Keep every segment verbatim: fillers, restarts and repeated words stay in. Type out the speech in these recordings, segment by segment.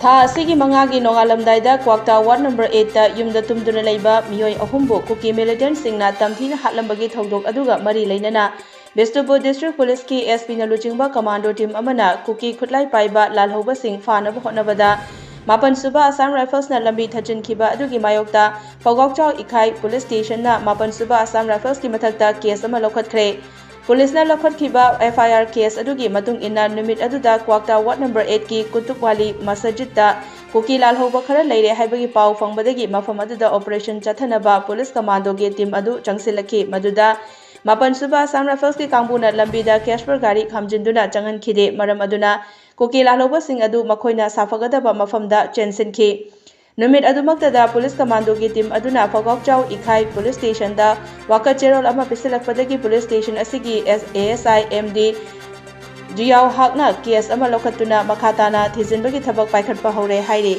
ꯊꯥ ꯑꯁꯤꯒꯤ ꯃꯉꯥꯒꯤ ꯅꯣꯡꯉꯥꯜꯂꯝꯗꯥꯏꯗ ꯀ꯭ꯋꯥꯛꯇꯥ ꯋꯥꯔꯗ ꯅꯝꯕꯔ ꯑꯩꯠꯇ ꯌꯨꯝꯗ ꯇꯨꯝꯗꯨꯅ ꯂꯩꯕ ꯃꯤꯑꯣꯏ ꯑꯍꯨꯝꯕꯨ ꯀꯨꯀꯤ ꯃꯤꯂꯤꯇꯦꯟꯠꯁꯤꯡꯅ ꯇꯝꯊꯤꯅ ꯍꯥꯠꯂꯝꯕꯒꯤ ꯊꯧꯗꯣꯛ ꯑꯗꯨꯒ ꯃꯔꯤ ꯂꯩꯅꯅ ꯕꯤꯁꯅꯨꯄꯨꯔ ꯗꯤꯁꯇ꯭ꯔꯤꯛ ꯄꯨꯂꯤꯁꯀꯤ ꯑꯦꯁ ꯄꯤꯅ ꯂꯨꯆꯤꯡꯕ ꯀꯃꯥꯟꯗꯣ ꯇꯤꯝ ꯑꯃꯅ ꯀꯨꯀꯤ ꯈꯨꯠꯂꯥꯏ ꯄꯥꯏꯕ ꯂꯥꯜꯍꯧꯕꯁꯤꯡ ꯐꯥꯅꯕ ꯍꯣꯠꯅꯕꯗ ꯃꯥꯄꯟ ꯁꯨꯕ ꯑꯁꯥꯝ ꯔꯥꯏꯐꯜꯁꯅ ꯂꯝꯕꯤ ꯊꯠꯆꯤꯟꯈꯤꯕ ꯑꯗꯨꯒꯤ ꯃꯥꯌꯣꯛꯇ ꯐꯧꯒꯥꯎꯆꯥꯎ ꯏꯈꯥꯏ ꯄꯨꯂꯤꯁ ꯁ꯭ꯇꯦꯁꯟꯅ ꯃꯥꯄꯟ ꯁꯨꯕ ꯑꯁꯥꯝ ꯔꯥꯏꯐꯜꯁꯀꯤ ꯃꯊꯛꯇ ꯀꯦꯁ ꯑꯃ ꯂꯧꯈꯠꯈ꯭ꯔꯦ꯫ ꯄꯨꯂꯤꯁꯅ ꯂꯧꯈꯠꯈꯤꯕ ꯑꯦꯐ ꯑꯥꯏ ꯑꯥꯔ ꯀꯦꯁ ꯑꯗꯨꯒꯤ ꯃꯇꯨꯡ ꯏꯟꯅ ꯅꯨꯃꯤꯠ ꯑꯗꯨꯗ ꯀ꯭ꯋꯥꯛꯇꯥ ꯋꯥꯔꯗ ꯅꯝꯕꯔ ꯑꯩꯠꯀꯤ ꯀꯨꯇꯨꯕꯋꯥꯂꯤ ꯃꯁꯖꯤꯗꯇ ꯀꯨꯀꯤ ꯂꯥꯜꯍꯧꯕ ꯈꯔ ꯂꯩꯔꯦ ꯍꯥꯏꯕꯒꯤ ꯄꯥꯎ ꯐꯪꯕꯗꯒꯤ ꯃꯐꯝ ꯑꯗꯨꯗ ꯑꯣꯄꯔꯦꯁꯟ ꯆꯠꯊꯅꯕ ꯄꯨꯂꯤꯁ ꯀꯃꯥꯟꯗꯣꯒꯤ ꯇꯤꯝ ꯑꯗꯨ ꯆꯪꯁꯤꯜꯂꯛꯈꯤ꯫ ꯃꯗꯨꯗ ꯃꯥꯄꯟ ꯁꯨꯕ ꯑꯁꯥꯝ ꯔꯥꯏꯐꯜꯁꯀꯤ ꯀꯥꯡꯕꯨꯅ ꯂꯝꯕꯤꯗ ꯀꯦꯁꯄꯔ ꯒꯥꯔꯤ ꯈꯥꯝꯖꯤꯟꯗꯨꯅ ꯆꯪꯍꯟꯈꯤꯗꯦ꯫ ꯃꯔꯝ ꯑꯗꯨꯅ ꯀꯨꯀꯤ ꯂꯥꯜꯍꯧꯕꯁꯤꯡ ꯑꯗꯨ ꯃꯈꯣꯏꯅ ꯁꯥꯐꯒꯗꯕ ꯃꯐꯝꯗ ꯆꯦꯟꯁꯤꯟꯈꯤ꯫ ꯅꯨꯃꯤꯠ ꯑꯗꯨꯃꯛꯇꯗ ꯄꯨꯂꯤꯁ ꯀꯃꯥꯟꯗꯣꯒꯤ ꯇꯤꯝ ꯑꯗꯨꯅ ꯐꯧꯒꯥꯎꯆꯥꯎ ꯏꯈꯥꯏ ꯄꯨꯂꯤꯁ ꯁ꯭ꯇꯦꯁꯟꯗ ꯋꯥꯀꯠ ꯆꯦꯔꯣꯜ ꯑꯃ ꯄꯤꯁꯤꯜꯂꯛꯄꯗꯒꯤ ꯄꯨꯂꯤꯁ ꯁ꯭ꯇꯦꯁꯟ ꯑꯁꯤꯒꯤ ꯑꯦꯁ A S I M D ꯖꯤꯌꯥꯎ ꯍꯥꯛꯅ case ꯑꯃ ꯂꯧꯈꯠꯇꯨꯅ ꯃꯈꯥ ꯇꯥꯅ ꯊꯤꯖꯤꯟꯕꯒꯤ ꯊꯕꯛ ꯄꯥꯏꯈꯠꯄ ꯍꯧꯔꯦ ꯍꯥꯏꯔꯤ꯫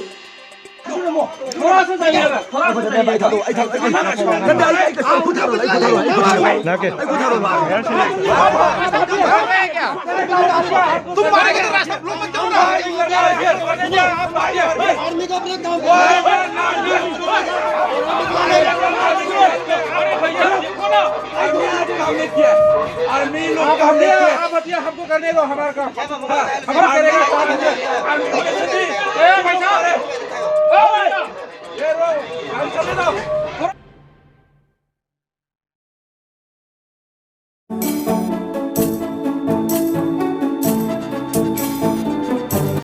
आर्मी लोग काम नहीं किया। आप हटिए, हमको करने दो हमारा काम। हाँ, हम करेंगे काम। आर्मी लोग नहीं। ये लो, काम करने दो।